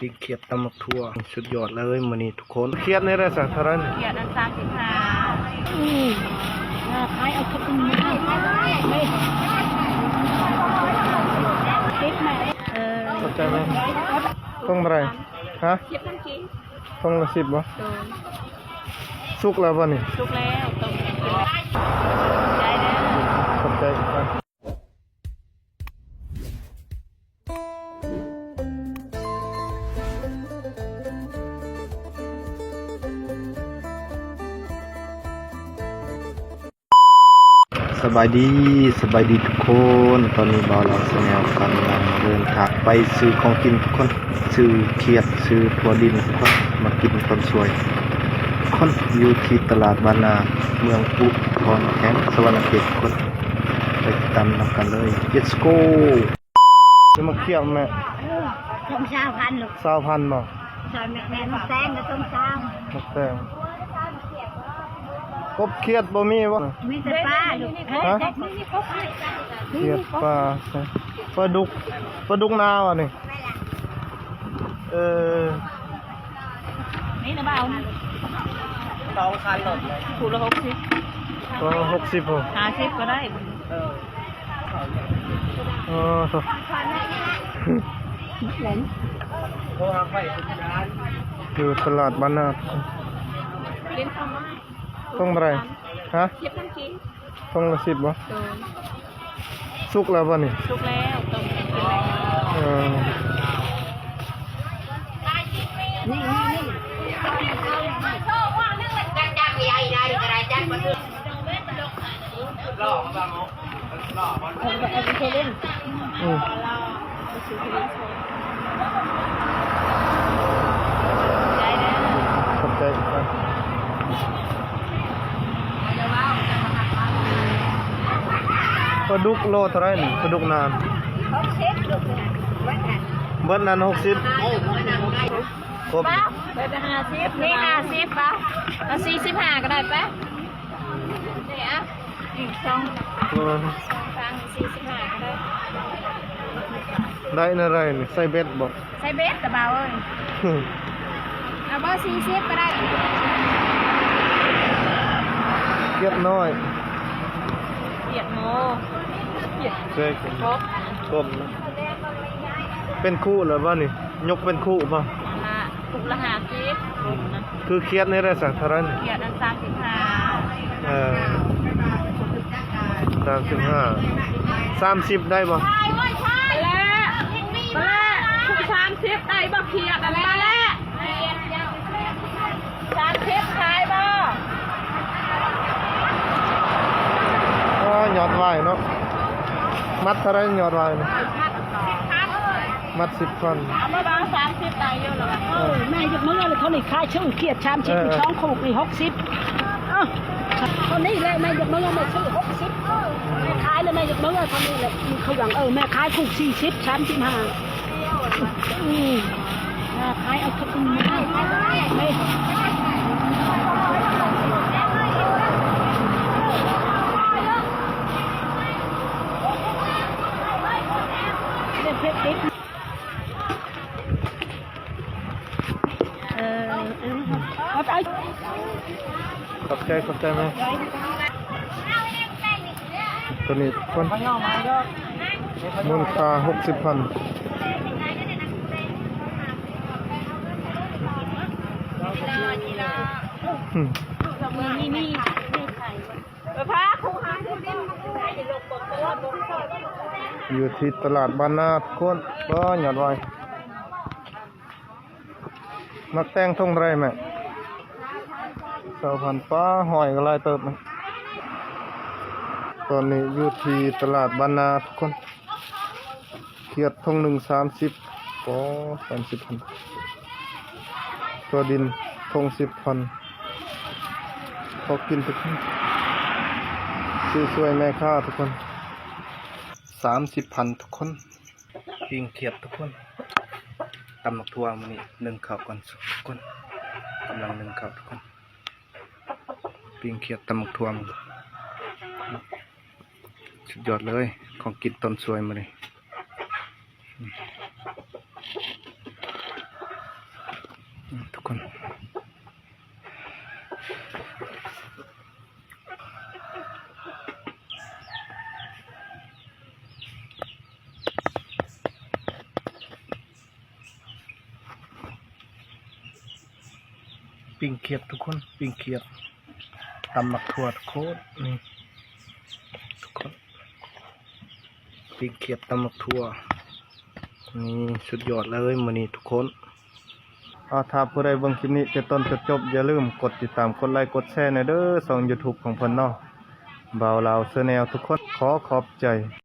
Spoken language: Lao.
ປີ້ງຂຽດຕຳບັກຖົ່ວ ສຸດຍອດເລີຍມື້ນີ້ທຸກຄົນ. ຂຽດນີ້ໄດ້ສະເທົ່າໃດນີ້? ຂຽດອັນສາມສິບຫ້າ. ອືມ ຂາຍເອົາຂຽດນີ້ ເອີ ຂອບໃຈແມ່. ຖົງເທົ່າໃດ? ຮະ? ສິບພັນກີບ. ຖົງລະສິບບໍ່? ໂດຍ. ສຸກແລ້ວບໍ່ນີ້? ສຸກແລ້ວ ຕົ້ມກິນແລ້ວ. ຂອບໃຈເດີ ຂອບໃຈ. ສະບາຍດີ ສະບາຍດີທຸກຄົນ. ຕອນນີ້ບ່າວລາວແຊນແນວກຳລັງເດີນທາງໄປຊື້ຂອງກິນທຸກຄົນ, ຊື້ຂຽດ ຊື້ຖົ່ວດິນທຸກຄົນ ມາກິນຕອນສວຍທຸກຄົນ ຢູ່ທີ່ຕະຫຼາດບ້ານນາ ເມືອງອຸທອນ ແຂວງສະຫວັນນະເຂດທຸກຄົນ. ໄປຕິດຕາມນຳກັນເລີຍ ເລັດສະໂກ. ຊື້ໝາກຂຽດແມ່. ເອີ ຖົງຊາວພັນລູກ. ຊາວພັນບໍ່? ຊາວ ແມ່ນ ໝາກແຕງກໍຖົງຊາວ. ໝາກແຕງ. ກົບຂຽດບໍ່ມີບໍ່? ມີແຕ່ປາລູກ. ຮະ? ຂຽດ ປາ ປາດຸກ ປາດຸກນາຫວານີ້? ເອີ ນີ້ນະບ່າວ ສອງຄັນໂລດ ຄູ່ລະຫົກສິບ. ກໍຫົກສິບ ຫ້າສິບກໍໄດ້. ເອີ ໂອ້ ຢູ່ຕະຫຼາດບ້ານນາ. ຖົງເທົ່າໃດ? ຮະ? ສິບພັນກີບ. ຖົງລະສິບບໍ່? ໂດຍ. ສຸກແລ້ວບໍ່ນີ້? ສຸກແລ້ວ ຕົ້ມກິນແລ້ວ. ເອີ ນີ້ ນີ້ ນີ້ ອືມ ຂອບໃຈ. ປາດຸກໂລເທົ່າໃດນີ້? ປາດຸກນາ ຫົກສິບ. ເບິດນັ້ນຫົກສິບ. ຄົບ ເບິດຫ້າສິບ. ນີ້ຫ້າສິບປະ? ເອົາສີ່ສິບຫ້າກໍໄດ້ປະ? ນີ້ອະ ອີກສອງ ເອີ ສອງຄັ້ງ ສີ່ສິບຫ້າກໍໄດ້. ໄດ້ແນວໃດນີ້? ໃສ່ເບັດບໍ່? ໃສ່ເບັດຕະບ່າວເອີຍ. ເອົາບໍ່ ສີ່ສິບກໍໄດ້. ຂຽດນ້ອຍ ຂຽດໂມ ຂຽດ ໃສ່ກົບ ກົບນະ. ເປັນຄູ່ແລ້ວບໍ່ນີ້? ຍົກເປັນຄູ່ບໍ່? ອັນລະ ຄູ່ລະຫ້າສິບ ກົບນະ. ຄືຂຽດນີ້ໄດ້ສະເທົ່າໃດນີ້? ຂຽດອັນສາມສິບຫ້າ. ເອີ ສາມສິບຫ້າ ສາມສິບໄດ້ບໍ່? ແລະ ແລະ ສາມສິບໄດ້ບໍ່? ຂຽດອັນລະ ສາມສິບຂາຍບໍ່? ອໍ ຍອດວາຍເນາະ. ມັດເທົ່າໃດຍອດວາຍນີ້? ມັດສິບພັນ. ເອົາມາວາງສາມສິບໄດ້ຢູ່ລະ. ເອີ ແມ່ຍົກມືເລີຍ ເທົ່ານີ້ຂາຍ ຊື້ຂຽດສາມສິບ ເອີ ສອງຄູ່ນີ້ຫົກສິບ. ເອີ ເທົ່ານີ້ແຫຼະ ແມ່ຍົກມື ແມ່ຊື້ຫົກສິບ. ແມ່ຂາຍແລ້ວ ແມ່ຍົກມື ເທົ່ານີ້ແຫຼະ. ເຂົາຫວັງ ເອີ ແມ່ຂາຍຄູ່ສີ່ສິບ ສາມສິບຫ້າ. ອືມ ຂາຍເອົາທຸກມື້. ເອີ ເອົາໄປ. ຂອບໃຈ ຂອບໃຈແມ່. ໂຕນີ້ທຸກຄົນ ມູນຄ່າຫົກສິບພັນ. ອືມ ຢູ່ທີ່ຕະຫຼາດບ້ານນາທຸກຄົນ. ໂອ້ ຍອດວາຍ. ໝາກແຕງຖົງເທົ່າໃດແມ່? ຊາວພັນ. ປາ ຫອຍກໍຫຼາຍເຕີບນະ. ຕອນນີ້ຢູ່ທີ່ຕະຫຼາດບ້ານນາທຸກຄົນ. ຂຽດຖົງໜຶ່ງສາມສິບ. ປາ ສາມສິບພັນ. ຖົ່ວດິນຖົງສິບພັນ. ພໍກິນທຸກຄົນ. ຊື້ຊ່ວຍແມ່ຄ້າທຸກຄົນ. ສາມສິບພັນທຸກຄົນ. ປີ້ງຂຽດທຸກຄົນ. ຕຳໝາກຖົ່ວມື້ນີ້ ໜຶ້ງເຂົ້າກ່ອນທຸກຄົນ. ກຳລັງໜຶ້ງເຂົ້າທຸກຄົນ. ປີ້ງຂຽດ ຕຳໝາກຖົ່ວ ສຸດຍອດເລີຍ ຂອງກິນຕອນສວຍມື້ນີ້. ທຸກຄົນ ປີ້ງຂຽດທຸກຄົນ ປີ້ງຂຽດ ຕຳໝາກຖົ່ວທຸກຄົນ ນີ້ ທຸກຄົນ ປີ້ງຂຽດຕຳໝາກຖົ່ວ ນີ້ ສຸດຍອດເລີຍມື້ນີ້ທຸກຄົນ. ອາ ຖ້າຜູ້ໃດເບິ່ງຄລິບນີ້ແຕ່ຕົ້ນຈົນຈົບ ຢ່າລືມກົດຕິດຕາມ ກົດໄລ ກົດແຊແດ່ເດີ ຊ່ອງຢູທູບຂອງເພິ່ນເນາະ ບ່າວລາວແຊນແນວ ທຸກຄົນ ຂໍຂອບໃຈ.